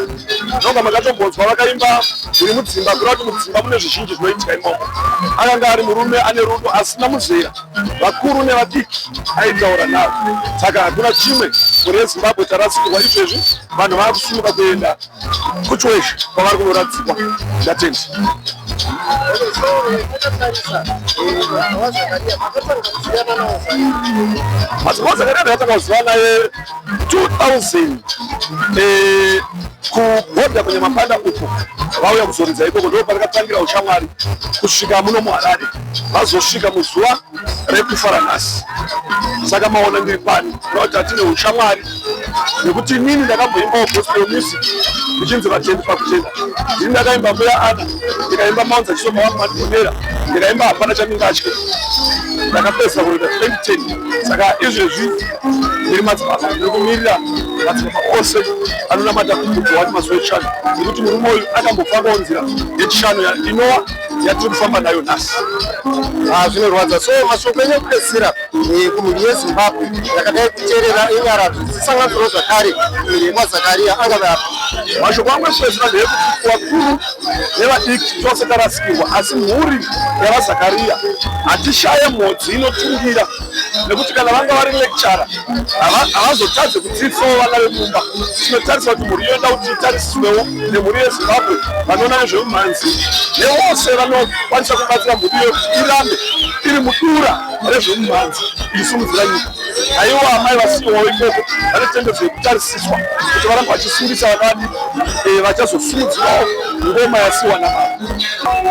Speaker 14: Nonga makatombonzwa vakaimba iri mudzimba, kureva kuti mudzimba mune zvizhinji zvinoitika imomo. Akanga ari murume ane rudo asina muzera, vakuru nevadiki aitaura navo. Saka hakuna chimwe mhuri yeZimbabwe tarasikirwa izvezvi, vanhu vakusimuka kuenda kuChiweshe kwavari kunoradzikwa. Ndatenda. Madzibaba Zakaria ndakatanga kuziva naye 2000 kubhodha kuNyamapanda uko vauya kuzoridza ikoko, ndo patakatangira ushamwari kusvika muno muHarare, vazosvika muzuva rekufa ranhasi. Saka maona ndiri pano kureva kuti hatine ushamwari nekuti inini ndakamboimbawo gospel music ndichinzi Vatendi Pakutenda. Ndini ndakaimba Mbuya Ana, ndikaimba Maunza Chisopa vangu Mandigonera, ndikaimba Hapana Chandingatye. Ndakapedzisa kuroita 2010. Saka izvezvi ndiri madzibaba, ndiri kumirira madzibaba ose anonamata kuJohani Masowe Chishanu, nekuti murume uyu akambofambawo nzira yechishanu inova yatiri kufamba nayo nhasi.
Speaker 5: Zvinorwadza. So mashoko enyu ekupedzisira kumhuri yeZimbabwe yakadai kuteerera enyaradzo dzisanganisiro zvakare mhuri yekwaZakaria angave api?
Speaker 14: Mashoko angu ekupedzisira ndeyekuti vakuru nevadiki tose tarasikirwa, asi mhuri yavaZakaria hatishaye mhodzi inotungira, nekuti kana vanga vari lecturer havazotadze kudzidzisawo vana vemumba. Tinotarisa kuti mhuri yoenda kuti itarisiswewo nemhuri yeZimbabwe, vanoona nezvemumhanzi nevose vanokwanisa kubatsira mhuri iyoyo kuti irambe iri mudura rezvemumhanzi ichisimudzira nyika. Aiwa, amai vasiyiwawo ikoko vane tendedzo yekutarisiswa kuti varambe vachisimbisa vana vadiki vachazosimudzirawo ngoma yasiyiwa nababa.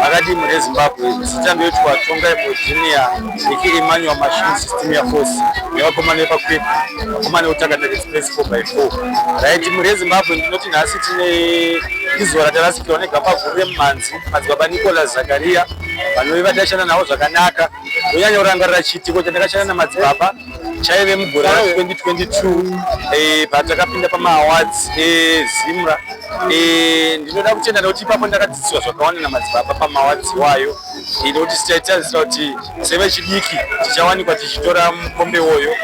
Speaker 15: Makadii mhuri yeZimbabwe, zita ndoitwa Tongai Junior aka Emmanuel Machine System ya Force nevakomana vepaKweku, vakomana veUtakataka Express 4x4. Right, mhuri yeZimbabwe, ndinoti nhasi tine izuva ratarasikirwa negamba guru remumhanzi, madzibaba Nicholas Zakaria, vanove vatashanda navo zvakanaka. Ndonyanya kurangarira chiitiko chandakashanda namadzibaba chaive mugore ra2022 patakapinda pamaawards eZimra. Ndinoda kutenda nekuti ipapo ndakadzidziswa zvakawanda namadzibaba pamaawards iwayo, nekuti tichaitarisira kuti sevechidiki tichawanikwa tichitora mukombe woyo.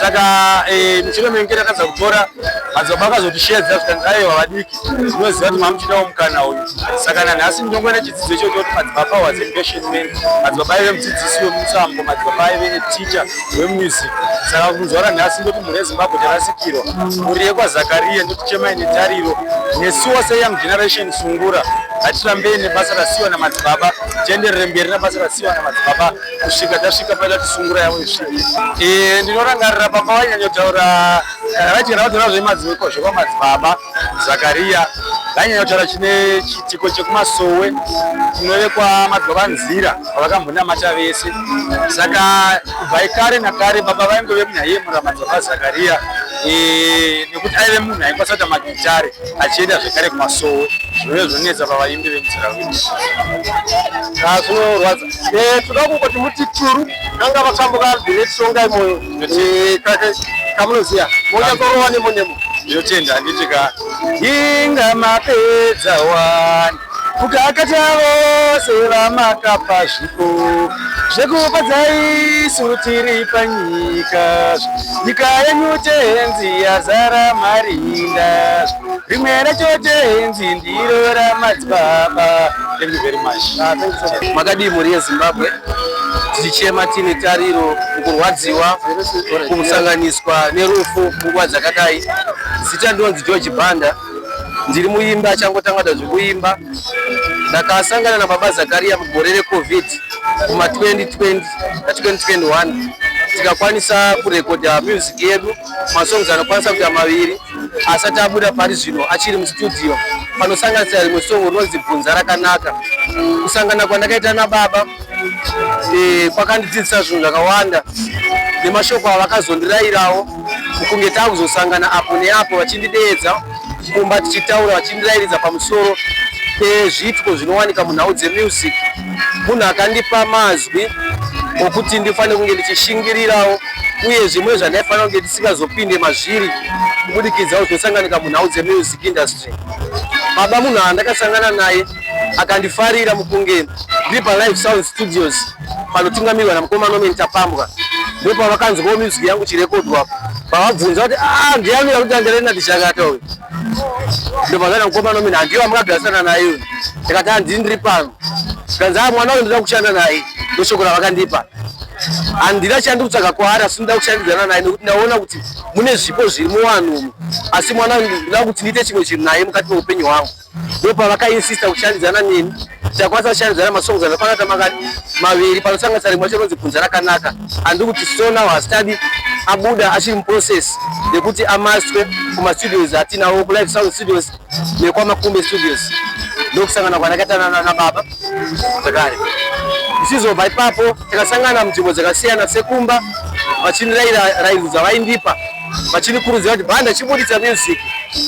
Speaker 15: Saka mushure menge takadza kutora, madzibaba akazotishedza zvikanzi, aiwa vadiki, ndinoziva kuti mamuchidawo mukana uyu. Saka nanhasi ndinongoona chidzidzo ichocho kuti madzibaba was a passion man, madzibaba aive mudzidzisi wemusambo, madzibaba aive a teacher wemusic. Saka kunzwa ranhasi ndoti mhuri yeZimbabwe tarasikirwa, mhuri yekwaZakaria ndoti chemai netariro, nesuwo seyoung generation sungura ngatirambei nebasa rasiyiwa namadzibaba, tienderere mberi nabasa rasiyiwa namadzibaba kusvika tasvika paita kuti sungura yavo isvike. Ndinorangarira baba vainyanyotaura kana vaiti kana vataura zvemadziko zvekwamadzibaba Zakaria, vainyanya kutaura chine chiitiko chekumasowe kunove kwamadzibaba Nzira kwavakambonamata vese. Saka kubva kare nakare baba vaingove munhu aiyemura madzibaba Zakaria, nekuti aive munhu aikwanisa kuita magitare achienda zvekare kumasowe, zvinove zvinonetsa pavaimbi vemuzera wedu.
Speaker 5: Zvinorwadza. Toda kungoti muti turu kanga vakambo kaBinet Tongai Moyo kamunoziya monyatsorowa nemo nemo.
Speaker 15: Ndinotenda, handiti ka inga mapedza wani kukakata vose vamakapa zvipo zvekufadza isu tiri panyika. Nyika yenyu tenzi yazara marinda, rimwe racho tenzi ndiro ramadzibaba. Thank you very much.
Speaker 5: Makadii mhuri yeZimbabwe?
Speaker 16: Tichichema tiine tariro mukurwadziwa kusanganiswa nerufu munguva dzakadai. Zita ndinonzi George Banda, ndiri muimbi achangotanga kuita zvekuimba. Ndakasangana nababa Zakaria mugore recovid kuma 2020 na 2021 tikakwanisa kurekodha music yedu, masongs anokwanisa kuita maviri asati abuda pari zvino achiri mustudio, panosanganisira rimwe song rinonzi Bvunza Rakanaka. Kusangana kwandakaita nababa kwakandidzidzisa zvinhu zvakawanda nemashoko avakazondirayirawo mukunge takuzosangana apo neapo vachindideedza kumba tichitaura vachindirayiridza pamusoro pezviitiko zvinowanika munhau dzemusic. Munhu akandipa mazwi okuti ndifanire kunge ndichishingirirawo uye zvimwe zvandaifanira kunge ndisingazopinde mazviri kubudikidzawo zvinosanganika munhau dzemusic industry. Baba munhu andakasangana naye akandifarira mukunge ndiri paLive Sound Studios panotungamirwa namukoma Norman Tapambwa, ndopavakanzwawo music yangu chirekodwa, pavabvunza kuti ah, ndiani uya kuti andirena tichakata uyu, ndopazana mukoma Norman handiyo amukagarisana naye uyu, ndikati handini ndiri pano, zvikanzi ah, mwana uyu ndoda kushanda naye, ndoshoko ravakandipa. Handina chandiri kutsvaga kwaari asi ndoda kushandidzana naye nekuti ndaona kuti mune zvipo zviri muvanhu umu, asi mwana uyu ndoda kuti ndiite chimwe chinhu naye mukati meupenyu hwangu. Ndopavakainsista kushandidzana neni, takwanisa kushandidzana masongs anokwana kuita makati maviri, panosanganisa rimwe racho rinonzi Bvunza Rakanaka. Handiri kuti so now hasitadi abuda, achiri muprocess yekuti amastwe kumastudios atinawo kuLive Sound Studios nekwaMakumbe Studios. Ndokusangana kwandakaita nababa zvakare. Ndichizobva ipapo takasangana munzvimbo dzakasiyana sekumba, vachindirayira rairo dzavaindipa vachindikurudzira kuti bhanda chibuditsa music,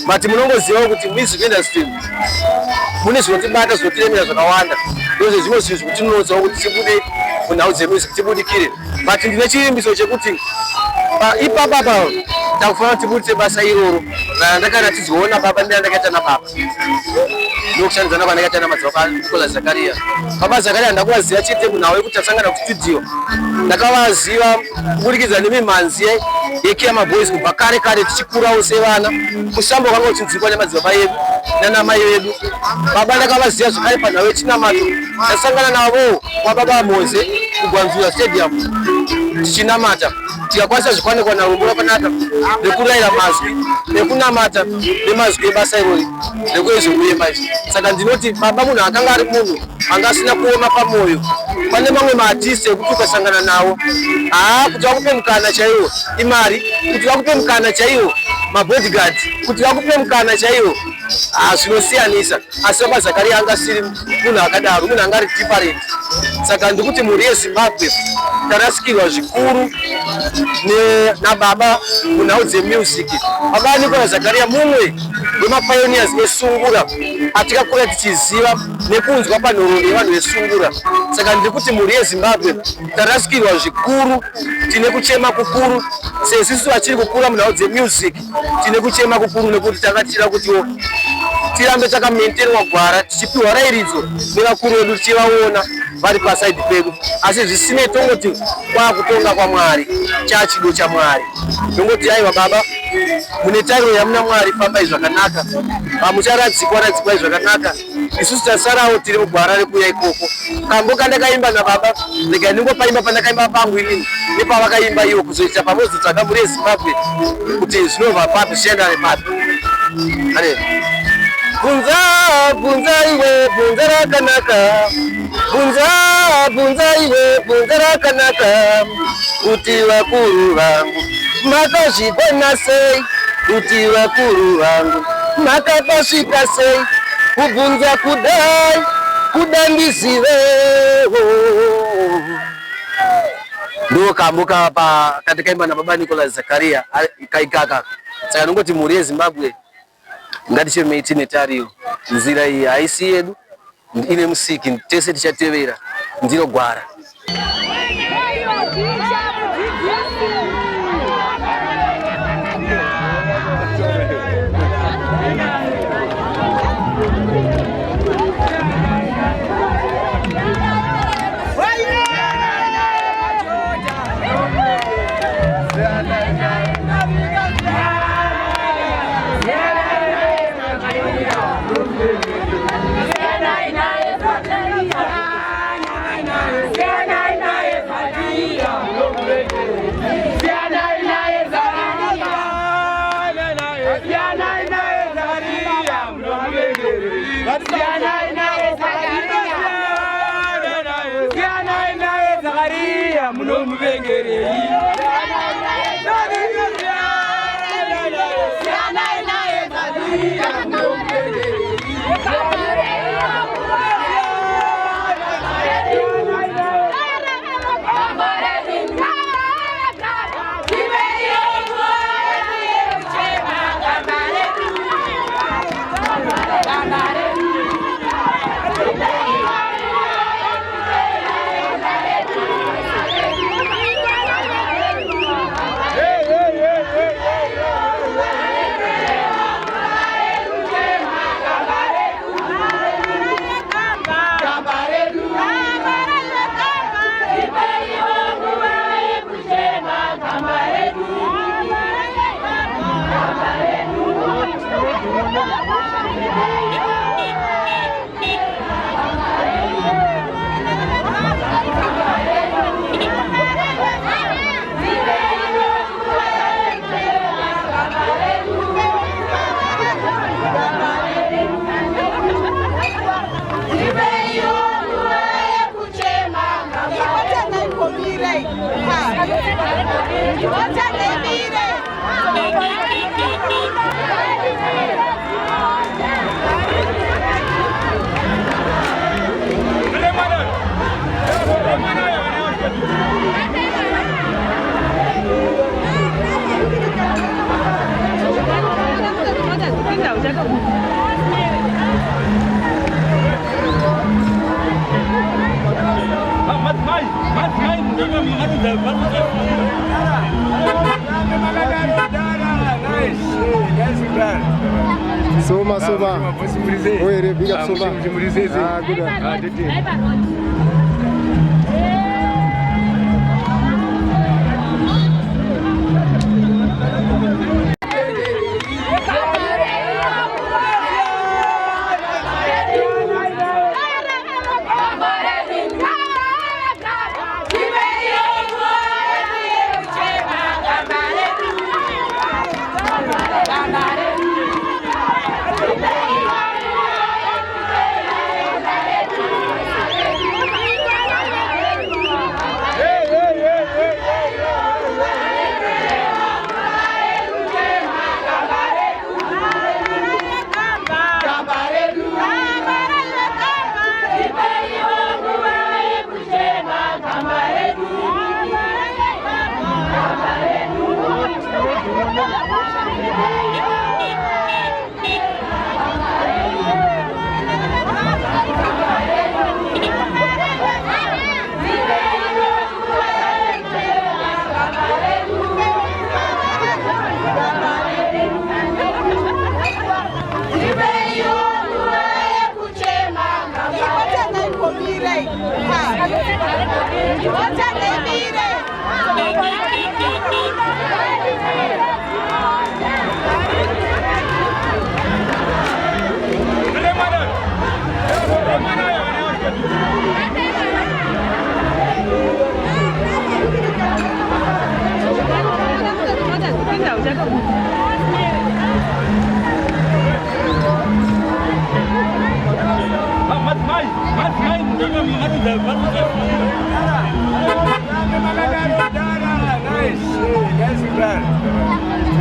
Speaker 16: but munongozivawo kuti music industry mune zvinotibata zvinotiremera zvakawanda, ndozvezvimwe zvinhu zvekutinonotsawo kuti tibude munhau dzemusic tibudikire, but ndine chivimbiso chekuti ipapa pa takufanira kuti tibuditse basa iroro randakaratidzwawo nababa nerandakaita nababa ndokushandidzana kwandakaita namadzibaba Nicolas Zakaria. Baba Zakaria ndakuvaziva chete munhau yekuti tasangana kustudio, ndakavaziva kuburikidza nemimhanzi yeKiama Boys kubva kare kare tichikurawo sevana, musambo wakanga uchinzwikwa nemadzibaba edu nanamai vedu. Baba ndakavaziva zvakare panhau yechinamato, ndasangana navo kwababa Moze kuGwanzura Stadium tichinamata, tikakwanisa zvikwanikwa narombo rakanaka rekurayira mazwi ekunamata nemazwi ebasa irori rekuezvekuyemba izvi. Saka ndinoti baba munhu akanga ari munhu anga asina kuoma pamoyo. Pane mamwe maartist ekuti ukasangana nawo, haa, kuti vakupe mukana chaiwo imari, kuti vakupe mukana chaiwo mabodyguard, kuti vakupe mukana chaiwo zvinosiyanisa. Asi baba Zakaria anga asiri munhu akadaro, munhu anga ari different. Saka ndikuti mhuri yeZimbabwe tarasikirwa zvikuru nababa munhau dzemusic. Baba Nicolas Zakaria mumwe wemapioneers esungura atikakura tichiziva nekunzwa panhoroondo yevanhu vesungura. Saka ndiri kuti mhuri yeZimbabwe tarasikirwa zvikuru, tine kuchema kukuru sezvisu vachiri kukura munhau dzemusic, tine kuchema kukuru nekuti tanga tichida kutiwo tirambe takamentenwa gwara tichipiwa rairidzo nevakuru vedu tichivaona vari pasaidi pedu, asi zvisinei tongoti kwakutonga kwaMwari, chachido chaMwari. Tongoti aiwa baba, mune tariro yamuna Mwari, fambai zvakanaka, pamucharadzikwa radzikwai zvakanaka, isusu tasarawo tiri mugwara rekuuya ikoko. Kambo kandakaimba nababa, regai ndingopaimba pandakaimba pangu inini nepavakaimba iwo, kuzoita pamozotsvaga mhuri yeZimbabwe kuti zvinobva papi zvichienda nepapi. Bvunza, bvunza iwe, bvunza rakanaka, bvunza, bvunza iwe, bvunza rakanaka, kuti vakuru vangu makazvigona sei, kuti vakuru vangu makapasvika sei, kubvunza kudai kuda ndizivewo. Ndo kambo katakaimba nababa Nicolas Zakaria kaikaka. Saka ndongoti mhuri yeZimbabwe ngatichemei tine tariro, nzira iyi haisi yedu, ine musiki, tese tichatevera ndiro gwara.
Speaker 17: Zakariya munomuvengerei? Siyanai naye Zakariya munomuvengerei?
Speaker 5: Soma soma. Oere big up soma. Ah good.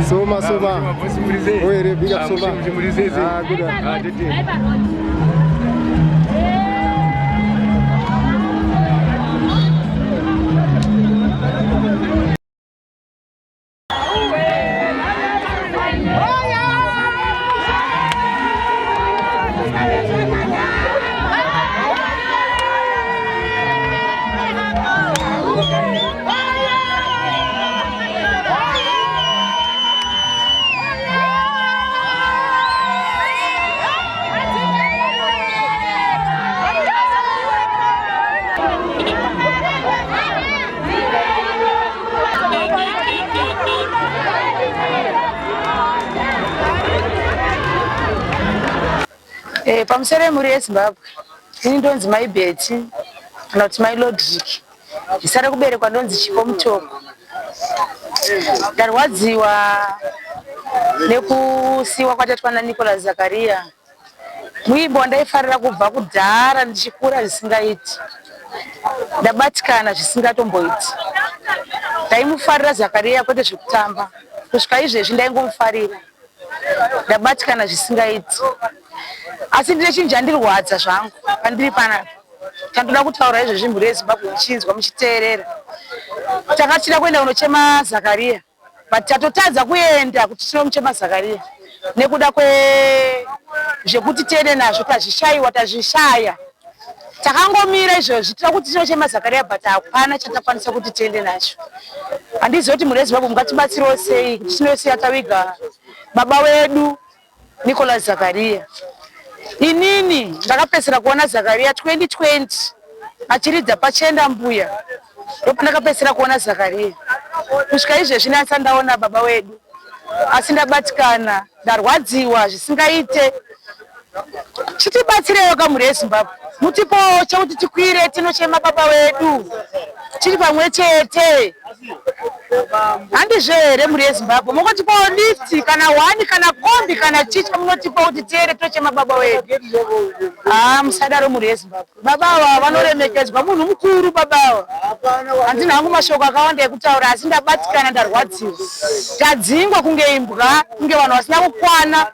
Speaker 5: Soma soma. Oere big up soma. Ah good.
Speaker 18: Eh, pamusoro yemhuri yezimbabwe ini ndonzi mai betty kana kuti mai lodrick zita rekuberekwa ndonzi chipo mutoko ndarwadziwa nekusiiwa kwatatwa nanicolas zakaria muimbo wandaifarira kubva kudhara ndichikura zvisingaiti. Ndabatikana zvisingatomboiti. Ndaimufarira Zakariya kwete zvekutamba. Kusvika izvezvi ndaingomufarira. Ndabatikana zvisingaiti. Asi ndine chinhu chandirwadza zvangu pandiri panapa. Chandoda kutaura izvezvi mhuri yeZimbabwe muchinzwa muchiteerera. Tanga tichida kuenda kunochema Zakariya but tatotadza kuenda kuti tinomuchema Zakariya nekuda kwezvekuti tiende nazvo tazvishaiwa tazvishaya. Takangomira izvozvi tinoda kuti tinochema Zakariya but hapana chatakwanisa kuti tiende nacho. Handizivi kuti mhuri yeZimbabwe mungatibatsirawo sei kuti tinosiya taviga baba wedu Nicholas Zakaria. Inini ndakapedzisira kuona Zakaria 2020 achiridza pachienda mbuya ndopandakapedzisira kuona Zakaria kusvika izvezvi ndasati ndaona baba wedu asi ndabatikana ndarwadziwa zvisingaite Chitibatsireiwo ka mhuri yeZimbabwe mutipowo chekuti tikwire tinochema baba wedu tiri pamwe chete handizvo here mhuri yeZimbabwe mongotipawo lift kana one kana kombi kana chii chamunotipa kuti tiende tochema baba wedu haa musadaro mhuri yeZimbabwe Baba ava vanoremekedzwa munhu mukuru baba ava. Handina hangu mashoko akawanda ekutaura asi ndabatikana ndarwadziwa. Tadzingwa kunge imbwa kunge vanhu vasina kukwana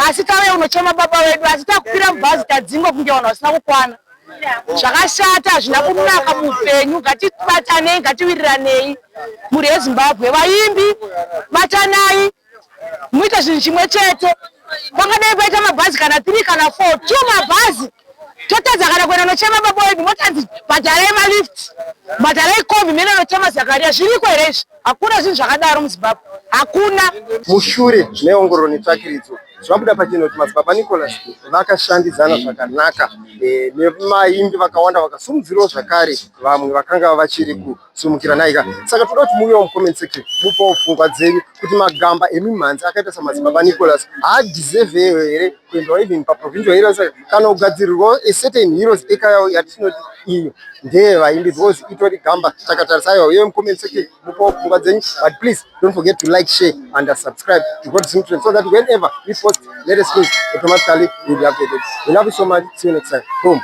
Speaker 18: asi tauya kunochema baba vedu asi takwira mubhazi tadzingwa kunge vanhu vasina kukwana. Zvakashata hazvina kunaka muupenyu ngatibatanei ngatiwiriranei mhuri yeZimbabwe vaimbi batanai muite zvinhu chimwe chete pangadai paita mabhazi kana 3 kana 4 two mabhazi totadza kana kuenda nochema baba wedu motanzi bhadharai malift bhadharai kombi mene nochema zakaria zviriko here izvi hakuna zvinhu zvakadaro muzimbabwe hakuna
Speaker 5: Mushure meongororo netsvakiridzo, zvabuda pachena kuti Madzibaba Nicholas vakashandidzana zvakanaka eh, nemaimbi vakawanda vakasimudzirawo zvakare vamwe vakanga vachiri kusumukira naika. Saka toda kuti muuyewo mucomment section mupawo pfungwa dzenyu kuti magamba emimhanzi akaita saMadzibaba Nicholas haadeserve here kuendawo even paprovincial heroes kana kugadzirirwawo a certain heroes eka yawo yatinoti iyo ndeye vaimbi because itori gamba takatarisa. Aiwa, uye mucomment section mupawo pfungwa dzenyu, but please don't forget to like, share and subscribe to God's Nutrients so that whenever we post latest news, automatically you'll be updated. We love you so much. See you next time. Boom.